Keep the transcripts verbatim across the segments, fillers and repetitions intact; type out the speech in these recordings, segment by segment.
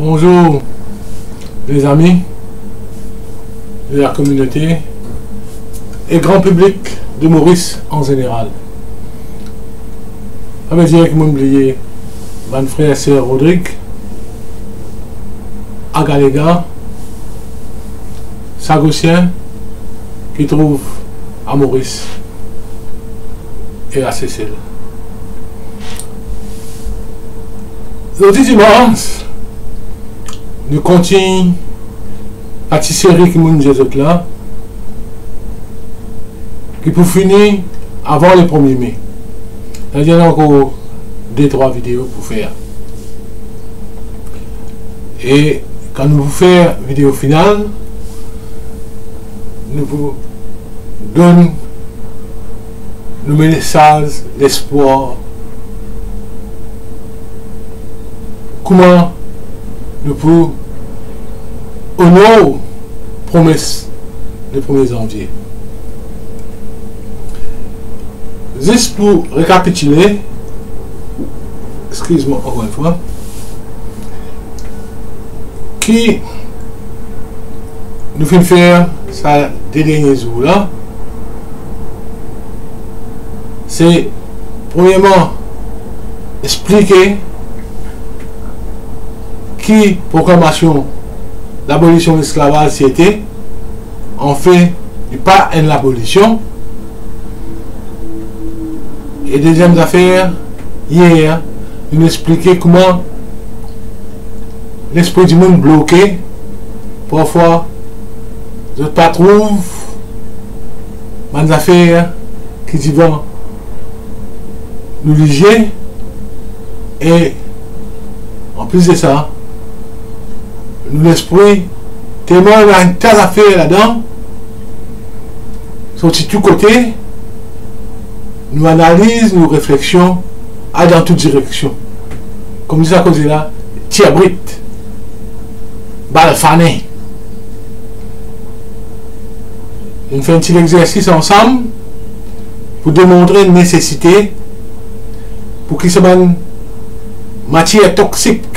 Bonzour, lezami de la kominote e gran piblik de Moris an zeneral. Sa vedir ki mo'nn bliye bann frer, ser Rodrig, Agalega, Sagosien ki trouv a Moris e a Sesel. Zordi dimans, nou kontign sa ti seri ki mo'nn dir zot la, ki pou fini avan le premie me. Savedir ena ankor de trwa video pou fer. E kan nou pou fer video final, nou pou donn nou mesaz lespwar, kouma nou pou onor promes le premie zanvie. Zis pou rekapitile, eskiz mwa ankor enn fwa, ki nou finn fer sa de dernie zour la, se, premierman, explike ki proklamasion labolision lesklavaz ti ete. Anfin, li pa enn labolision. E deziem zafer, yer, nou explike kouma lespri dimoun bloke, parfwa zot pa trouv bann zafer ki divan nou lizie, e anplis de sa, nou lespri telman ena enn ta zafer ladan, sorti tou kote, nou analiz, nou refleksion al dan tou direksion. Kouma dir sa koze la, tir brit, bal fane. Nou fer enn ti lexersis ansam pou demontre nesesite pou ki sa bann matier toksik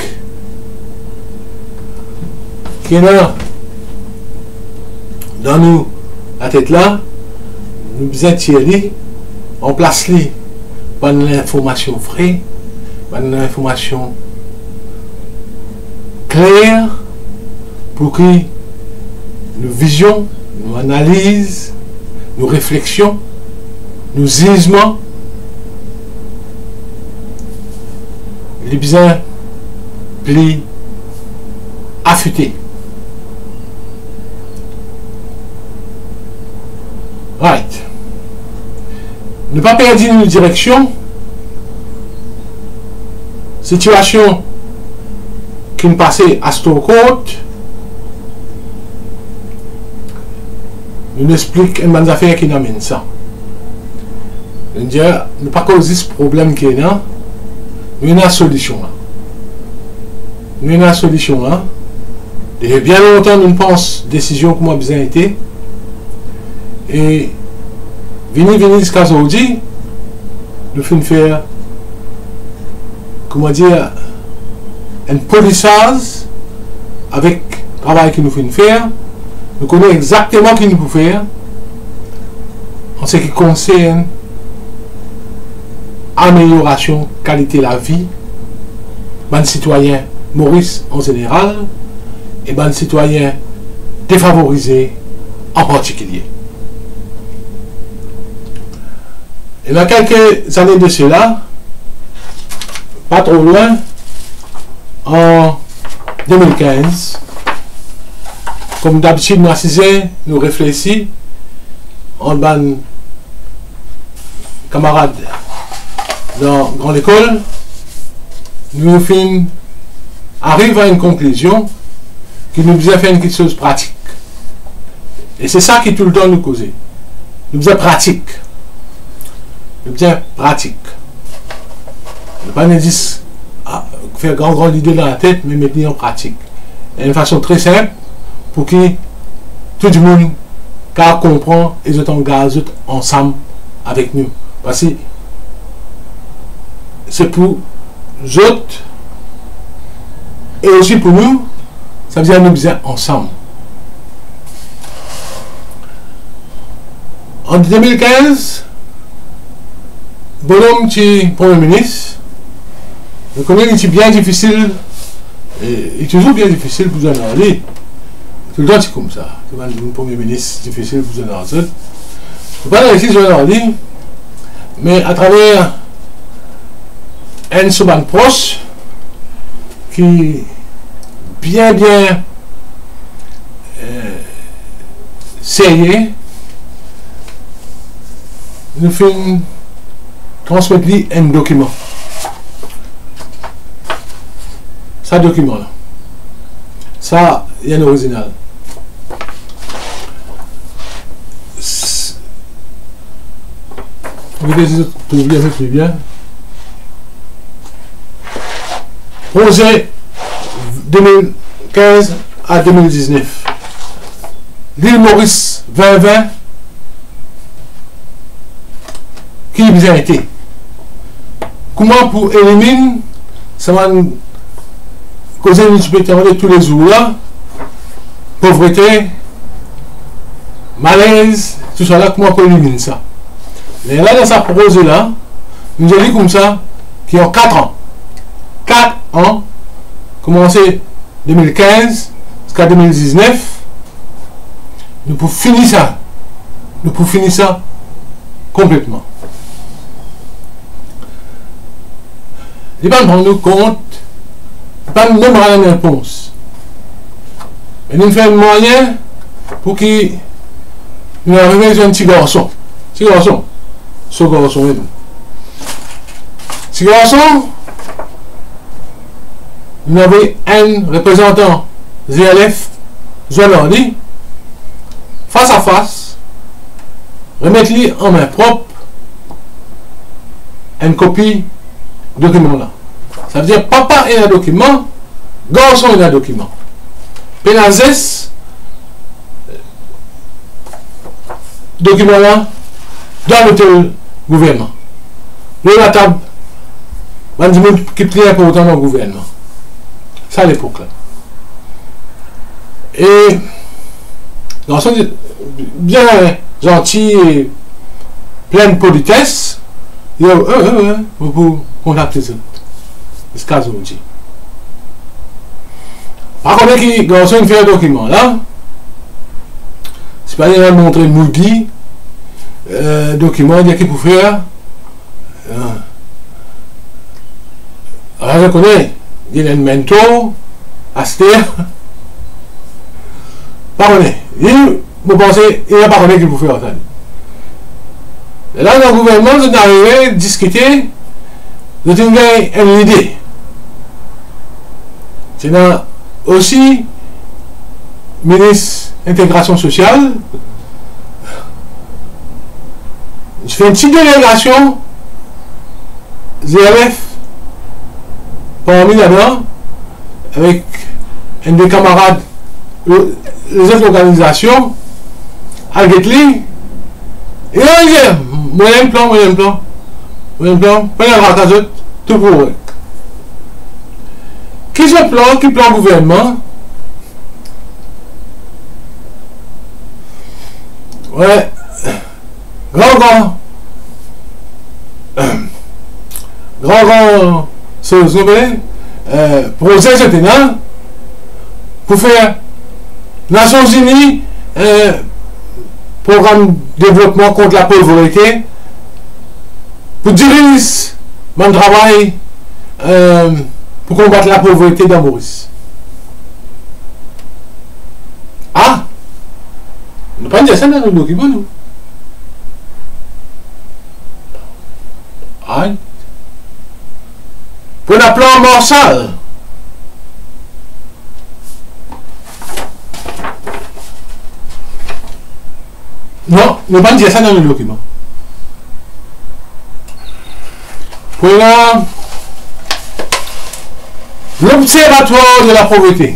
ki ena dan nou latet la, nou bizin tir li, ranplas li par bann linformasion fre, bann linformasion kler, pou ki nou vizion, nou analiz, nou refleksion, nou zizman, li bizin pli afite. Right. Nou pa perdi nou direksion. Sitiasion ki'nn pase a Stourcourt, nou explik enn bann zafer ki'nn amenn sa. Nou dir, nou pa koz zis problem ki ena, nou ena solision la. Nou ena solision la. Depi bien lontan, nou pans desizion kouma bizin ete. E vini, vini ziska zordi, nou finn fer, kouma dir, enn polisaz avek travay ki nou finn fer. Nou kone exakteman ki nou pou fer an se ki konsern ameliorasion kalite lavi bann sitwayin Moris an zeneral e bann sitwayin defavorize an partikilie. Ena kelke zane de sela, pa tro lwin, an de mil kinz, kom dabitid, nou asize, nou reflesi ant bann kamarad dan gran lekol, nou finn ariv a enn konklizion ki nou bizin fer enn kiksoz pratik. E se sa ki toultan nou koze. Nou bizin pratik. Nou bizin pratik. Nou pa bizin zis, a, fer gran, gran lide dan latet, me met li an pratik. Enn fason tre sinp pou ki tou dimoun kapav konpran e zot angaz zot ansam avek nou. Parski se pou zot E osi pou nou, sa vedir nou bizin ansam. An de mil kinz, Bonhomme ti Premie Minis, nou kone li ti bien difisil, e li touzour bien difisil pou zwenn ar li. Toultan ti koumsa, ki bann Premie Minis difisil pou zwenn ar zot. Nou pa reysi zwenn ar li, me atraver enn so bann pros, ki bien, bien, eh, serye, nou finn transmet li enn dokiman. Sa dokiman la, sa, li enn orizinal. S-, Fode zot trouv li enpe pli bien. Proze de mil kinz a de mil diznef. Lil Moris vin vin, ki bizin ete? Kouma pou eliminn sa bann koze nou ti pe tande toulezour la, povrete, malez, tousala, kouma pou eliminn sa? Lerla dan sa proze la, nou dir li koumsa, ki an kat an, kat an, koumanse de mil kinz ziska de mil diznef, nou pou fini sa. Nou pou fini sa konpletman. Li pa'nn pran nou kont, li pa'nn donn nou repons. Me nou fer mwayin pou ki nou arive zwenn ti garson. Ti garson. So garson mem. Ti garson, nou avoy enn reprezantan Z L F zwenn ar li, fas a fas, remet li an min prop enn kopi dokiman la. Sa vedir papa ena dokiman, garson ena dokiman. Pena zes dokiman la dan lotel gouvernman, lor latab bann dimoun ki pli inportan dan gouvernman. Sa lepok la. E garson bien zanti e plin polites, li dir, eh, eh, eh, mo pou kontakte zot. Ziska zordi. Pa kone ki garson inn fer dokiman la. Si pa li inn montre Moody, eh, dokiman, dir ki pou fer. Eh, ala, zot kone, li ena enn mentor, aster. Pa kone. Li, mo panse, li pa kone ki pou fer ar sa. E la, dan gouvernman, zot arive diskite, zot inn gagn enn lide. Ti ena osi minis integrasion sosial. Ti fer enn ti delegasion Z L F parmi ladan, avek enn de kamarad, eh, lezot lorganizasion, al get li. E li dir, mo ena enn plan, mo ena enn plan, mo ena enn plan, pena traka zot, tou pou reg. Ki so plan, ki plan gouvernman? Wi. Gran, gran, gran, gran, so, so, eh, proze zot ena pou fer Nasion Zini, eh, program devlopman kont lapovrete, pou diriz bann travay, eh, pou konbat lapovrete dan Moris. Ah! Nou pa'nn dir sa dan nou dokiman, nou. Ay. Pou ena plan Marshall. Non, nou pa'nn dir sa dan nou dokiman. Pou ena l'Observatoire de la pauvreté.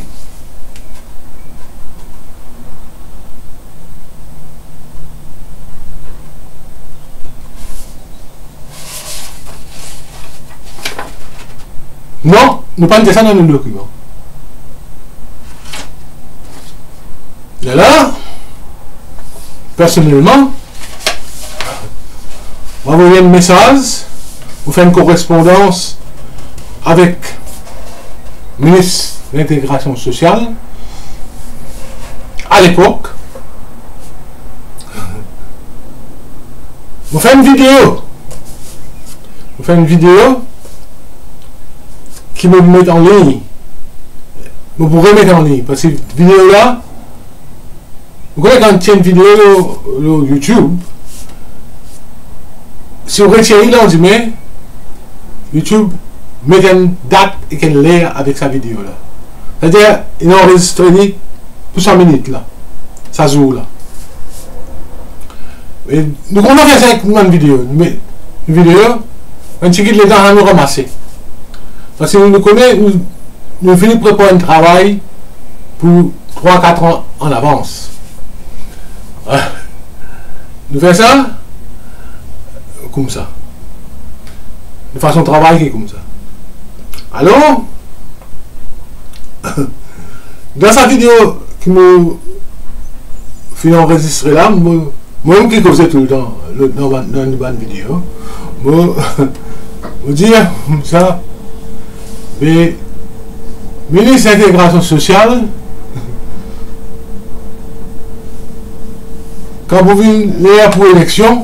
Non, nou pa'nn dir sa dan nou dokiman. Lerla, personelman, mo avoy enn mesaz, mo fer enn korespondans avek minis lintegrasion sosial alepok. Mo fer enn video. Mo fer enn video ki mo met an lign. Mo pou remet an lign, parski video la, mo kone kan ti enn video lor, lor YouTube, si ou retir li landime, YouTube met enn dat ek enn ler avek sa video la. Setadir, li anrezistre li pou sa minit la, sa zour la. E nou kontan fer sa ek bann video, me video, bann tigit letan nou ramase. Parski nou kone, nou, nou fini prepar enn travay pou trwa, kat an an avans. Nou fer sa koumsa. De fason travay ki koumsa. Alor, dan sa video ki mo finn anrezistre la, mo, mo mem ki koze toultan, lot, dan bann, dan bann video. Mo, mo dir sa, be, minis lintegrasion sosial, kan pou vinn ler pou eleksion,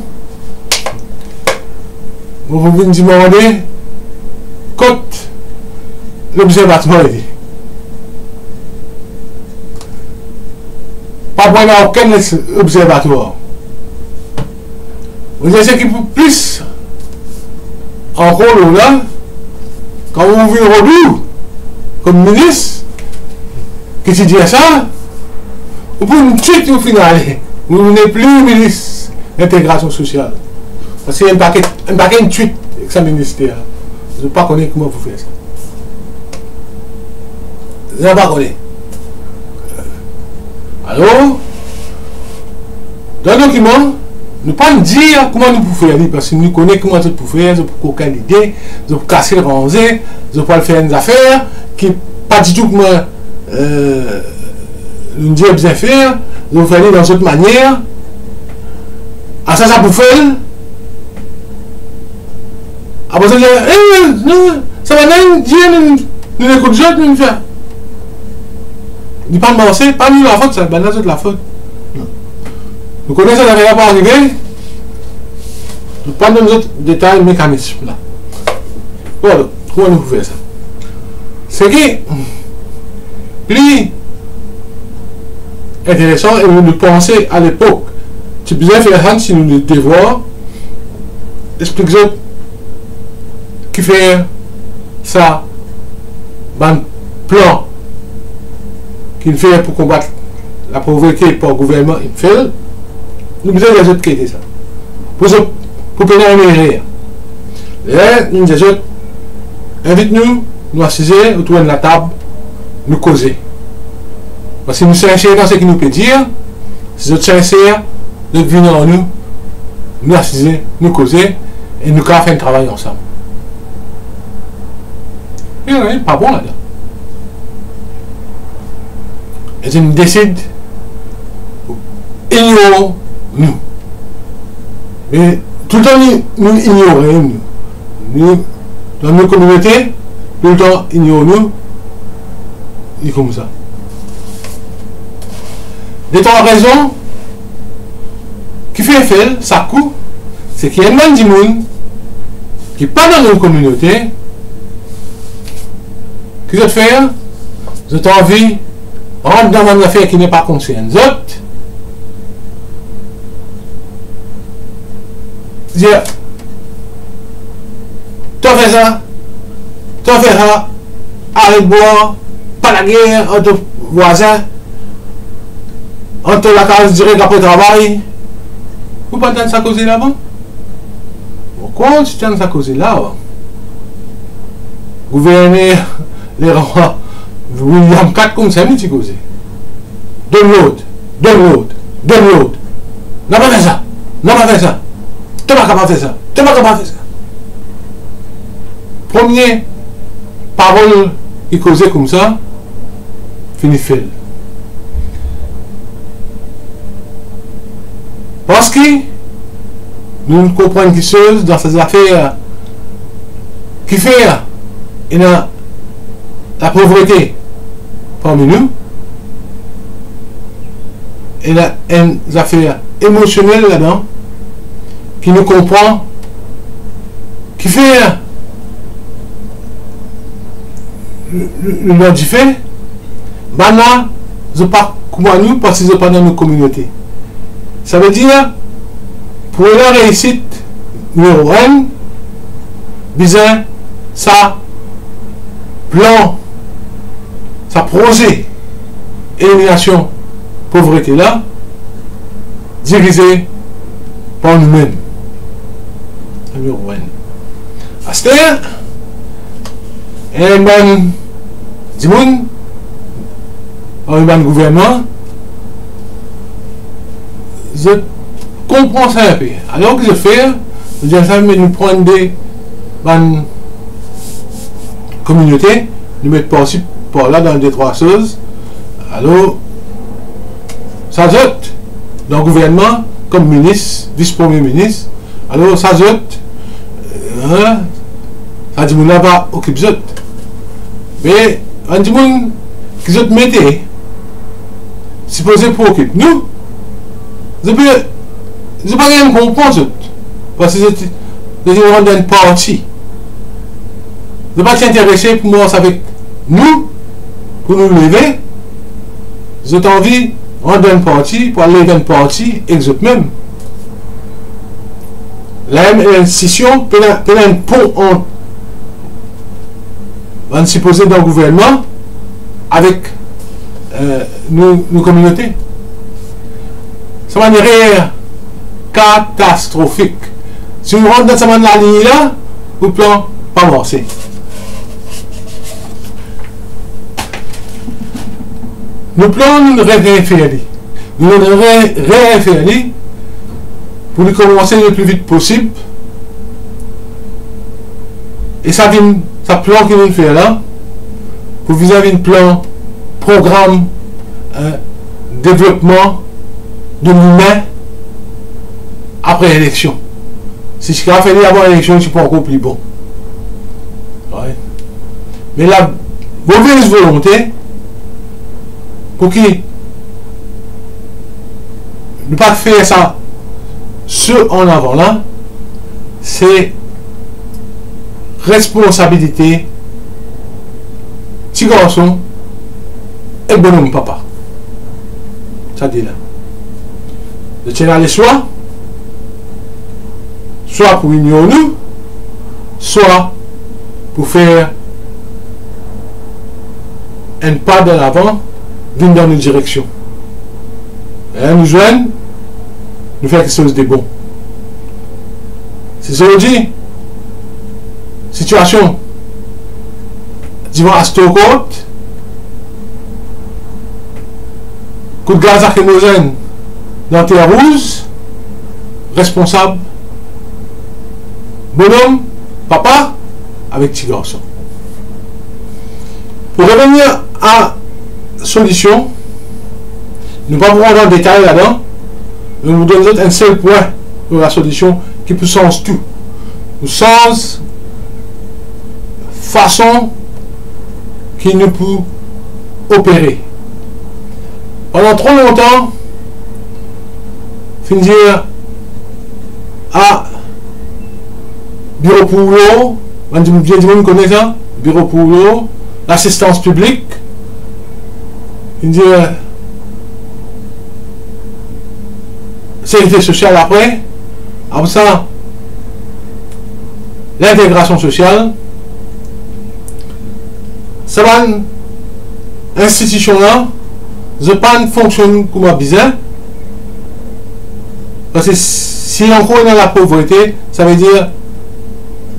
mo pou vinn dimande kot lobzervatwar ete. Pa pou ena okenn obzervatwar. Mo dir seki pou plis ankor lor la, kan ou vinn rod ou kom minis, ki ti dir sa, ou pou enn tit ou finn ale, ou nepli minis lintegrasion sosial. Parski enn paket, enn paket tit ek sa minister la. Zot pa kone kouma pou fer sa. Zot pa kone. Alor, dan dokiman, nou pa dir kouma nou pou fer li, parski nou kone kouma zot pou fer, zot pou kokin lide, zot pou kase ranze, zot pou al fer enn zafer ki pa ditou kouma, eh, nou dir bizin fer, zot pou fer li dan zot manier. Asa sa pou fer, apre sa, dir, eh, eh, sa bann dir, nou, nou ekout zot, nou fer. Li pa marse, pa nou lafot sa, bann la zot lafot. Nou kone sa zafer la pou arive, nou pa donn zot detay mekanism la. Bon, kouma nou pou fer sa? Seki pli interesan, e nou panse alepok, ti bizin fer sa, si nou devwar, explik zot kifer sa bann plan ki finn fer pou konbat lapovrete par gouvernman inn fel, nou bizin dir zot ki ete sa. Pou zot, pou pena enn erer. Ler nou dir zot, invit nou, nou asize otour enn latab, nou koze. Parski nou sinser dan seki nou pe dir, si zot sinser, zot vini ar nou, nou asize, nou koze, e nou kapav fer enn travay ansam. E nanye pa bon ladan. E zot inn desid ignor nou. Me toultan nou, nou ignore nou. Nou, dan nou kominote, toultan ignor nou, li koumsa. Detrwa rezon ki fer fel sa kou, seki enn bann dimoun ki pa dan nou kominote, ki zot fer, zot anvi rant dan bann zafer ki nepli konsern zot. Dir, to fer sa, to fer sa, aret bwar, pa lager ant to vwazin, ant to lakaz direk apre travay. Ou pa tann sa koze la avan? Pourkwa ou ti tann sa koze la avan? Gouverner lerwa William kat koumsa li ti koze. Donn lord, donn lord, donn lord. Non, pa fer sa, non, pa fer sa. To pa kapav fer sa, to pa kapav fer sa. Premie parol li koze koumsa, fini fel. Parski nou konprann kiksoz dan sa zafer kifer ena lapovrete parmi nou, ena enn zafer emosionel ladan ki nou konpran kifer nou, nou, nou dan dife, bann la, zot pa kouma nou, parski zot pa dan nou kominote. Savedir, pou ena reisit nimero enn, bizin sa plan, sa proze eliminasion povrete la, dirize par noumem. Nimero enn. Aster, enn bann dimoun, parmi bann gouvernman, zot konpran sa inpe. Alor ki zot fer, zot dir sa, me nou pran de bann kominote, nou met parsi par la dan de trwa soz. Alor, sa zot, dan gouvernman, kom minis, vis-premie minis, alor sa zot, eh, sa dimoun la pa okip zot. Me bann dimoun ki zot mete, sipoze pou okip nou, zot pe, zot pa gagn konpran zot, parski zot, zot inn rant dan enn parti. Zot pa ti interese pou mars avek nou, pou nou leve. Zot anvi rant dan enn parti, pou al lev enn parti ek zot mem. Lamem enn institision, pena, pena enn pon ant bann sipoze dan gouvernman avek, eh, nou, nou kominote. Sa bann erer katastrofik. Si nou rant dan sa bann laliny la, nou plan pa marse. Nou plan, nou re-, refer li. Nou re-, re-, refer li pou li koumanse le pli vit posib. E sa vinn, sa plan ki nou fer la, pou vinn enn plan, program, eh, devlopman de limin apre eleksion. Si ti kapav fer li avan eleksion, ti pou ankor pli bon. Wi. Me la movez volonte, pou ki nou pa fer sa so an avan la, se responsabilite ti garson ek bonom papa. Sa de la. Zot ti ena leswa, swa pou ignor nou, swa pou fer enn pa dan lavan, vinn dan nou direksion. E nou zwenn, nou fer kiksoz de bon. Si zordi, sitiasion divan Astor Court, kout gaz lakrimozenn dan Terre Rouge, responsab bonom, papa, avek ti garson. Pou revenir a solision, nou pa pou rant dan detay ladan, me nou donn zot enn sel pwin lor lasolision ki pou sanz tou. Nou sanz fason ki nou pou opere. Pandan tro lontan, finn dir, a, biro pou lor, bann dimoun, vie dimoun kone sa, biro pou lor, lasistans piblik, finn dir, sekirite sosial apre, apre sa, lintegrasion sosial, sa bann institision la, zot pa'nn fonksionn kouma bizin, parski si ankor ena lapovrete, savedir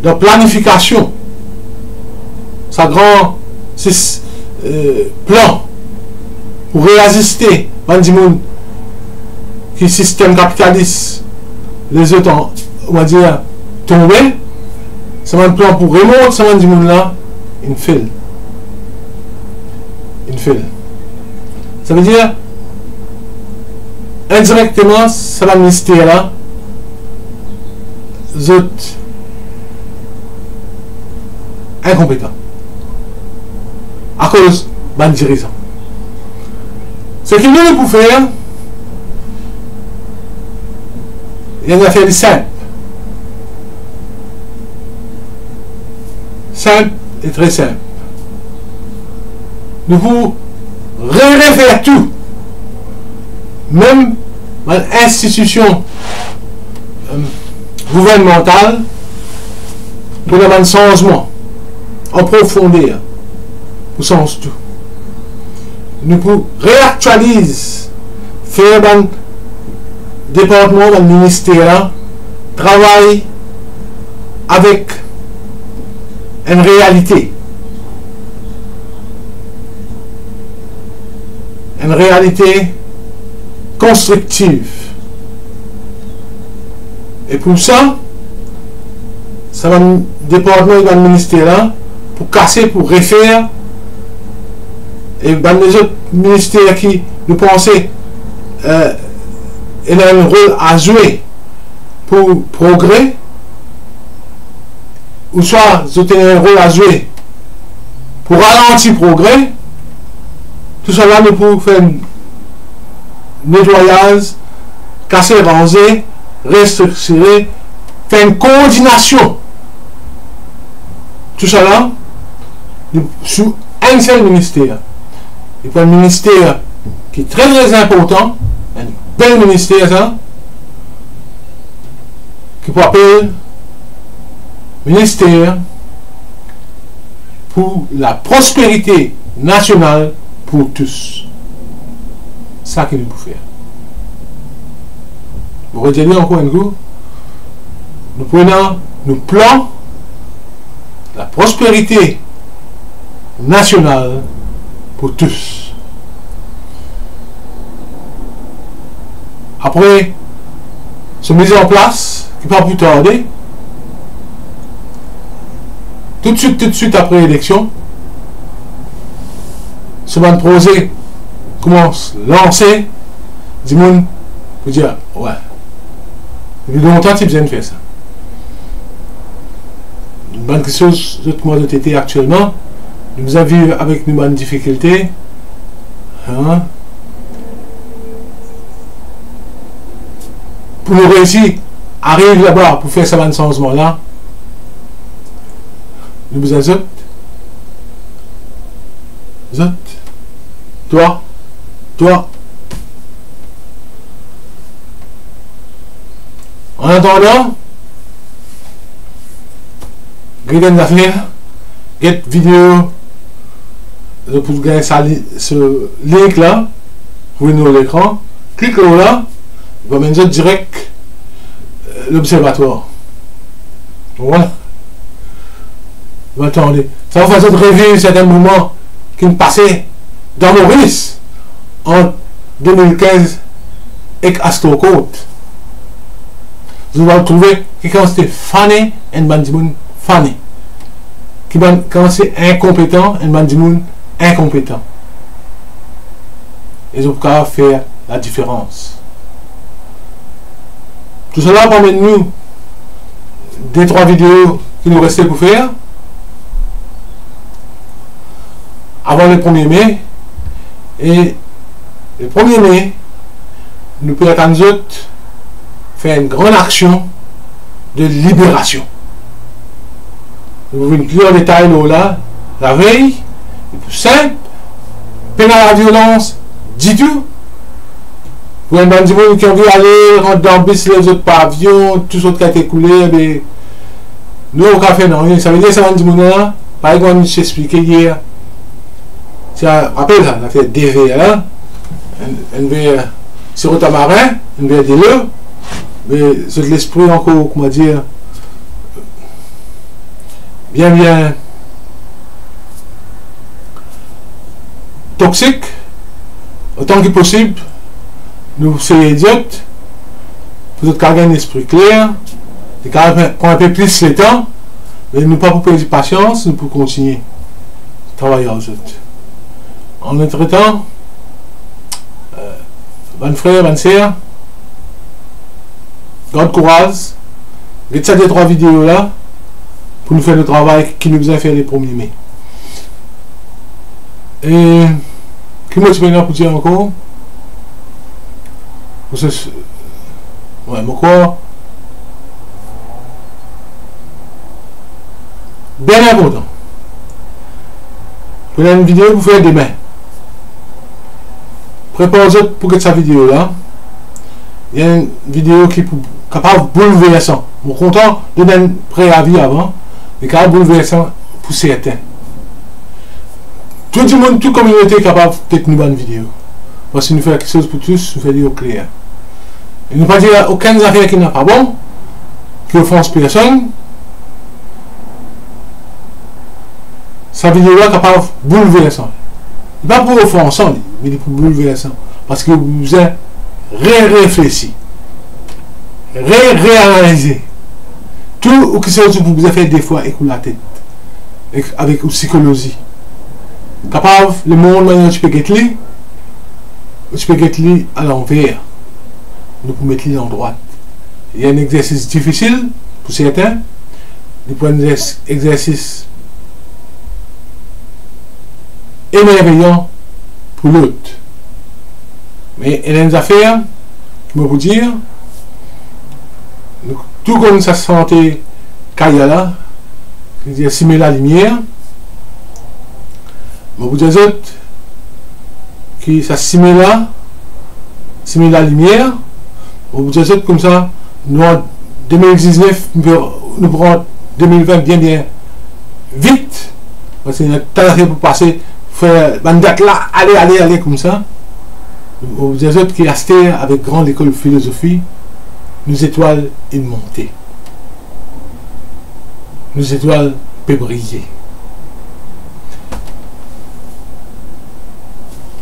dan planifikasion, sa gran sis-, eh, plan pou reaziste bann dimoun ki sistem kapitalis, lezot an, on va dir, tonbe, sa bann plan pou remont sa bann dimoun la, inn fel. Inn fel. Savedir, Indirekteman, sa bann minister la, zot inkonpetan akoz bann dirizan. Seki nou, nou pou fer, li enn zafer li sinp. Sinp e tre sinp. Nou pou re-refer tou, mem bann institision, eh, gouvernmantal, pou ena bann sanzman an profonder, pou sanz tou. Nou pou reaktializ, fer bann departman, bann minister la travay avek enn realite, enn realite konstriktiv. E pou sa, sa bann departman e bann minister la pou kase, pou refer, e bann lezot minister ki nou panse, eh, ena enn rol a zwe pou progre, ouswa zot ena enn rol a zwe pou ralanti progre, tousala nou pou fer netwayaz, kase, ranze, restriktire, fer enn koordinasion. Tousala, nou, sou enn sel minister. E pou enn minister ki tre, tre inportan, enn bel minister sa, ki pou apel Minister pour la prospérité nationale pour tous. Sa ki nou pou fer. Mo redir li ankor enn kou. Nou pou ena nou plan la prospérité nationale pour tous. Apre so miz an plas, ki pa pou tarde, toutswit, toutswit apre eleksion, so bann proze koumans lanse, dimoun pou dir, "Wi, depi lontan ti bizin fer sa." Bann kiksoz, zot kouma zot ete aktielman, nou bizin viv avek nou bann difikilte, hein? Pou nou reisi ariv laba pou fer sa bann sanzman la, nou bizin zot, zot, twa, twa. An atandan, get enn zafer, get video, zot pou gagn sa li-, so link la, pou vinn lor lekran, klik lor la, li pou amenn zot direk, eh, lobservatwar. Vwala. Zot va tande. Sa va fer zot reviv sertin moman ki pase dan Moris ant de mil kinz ek Astrokot. Zot va trouve ki kouma ti fane enn bann dimoun fane. Ki bann, kouma ti inkonpetan enn bann dimoun inkonpetan. E zot pou kapav fer ladiferans. Tousala pou amenn nou de trwa video ki nou reste pou fer avan le premie me. E le premie me, nou pe atann zot fer enn gran aksion de liberasion. Nou pou vinn pli an detay lor la, lavey, li pou sinp, pena laviolans ditou. Pou enn bann dimoun ki anvi ale rant dan bis, lev zot pavion, tou zot karte koule, be, nou, nou pa kapav fer nanye. Savedir sa bann dimoun la, parey kouma nou ti explike yer, ti rapel sa, zafer de ver la, enn, enn ver siro tamarin, enn ver delo, me zot lespri ankor, kouma dir, bien, bien toksik, otan ki posib, nou seye ed zot, pou zot kapav gagn lespri kler, e kapav pran enpe plis letan, me nou pa pou perdi pasians, nou pou kontigne travay ar zot. Antretan, eh, bann frer, bann ser, Gard kouraz, get sa de trwa video la pou nou fer nou travay ki nou bizin fer le premie me. E ki mo ti pena pou dir ankor? Pou se, wi, mo krwar bien inportan. Pou enn video pou fer demin. Prepar zot pou get sa video la. Li enn video ki pou kapav boulversan. Mo kontan donn enn preavi avan, li kapav boulversan pou sertin. Tou dimoun, tou kominote kapav get nou bann video. Parski nou fer kiksoz pou tous, nou fer li okler. E nou pa dir okenn zafer ki napa bon, ki ofans personn. Sa video la kapav boulversan. Li pa pou ofansan li, me li pou boulversan. Parski ou bizin re-reflesi, re-reanalize tou ou kiksoz ou pou bizin fer de fwa ek ou latet, ek avek ou sikolozi. Kapav lemond manier ou ti pe get li, ou ti pe get li alanver. Nou pou met li landrwat. Li enn exersis difisil pou sertin, li pou enn exer-, exersis emerveyan pou lot. Me ena enn zafer ki mo pou dir, nou tou konn sa sante Kaya la, ki dir sime lalimier. Mo pou dir zot ki sa sime la, sime lalimier, mo pou dir zot koumsa, nou an de mil diznef, nou pran de mil vin bien, bien vit, parski ena tou zafer pou pase, fer bann dat la ale, ale, ale koumsa. Mo pou dir zot ki aster, avek gran lekol filozofi, nou zetwal inn monte. Nou zetwal pe briye.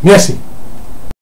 Mersi.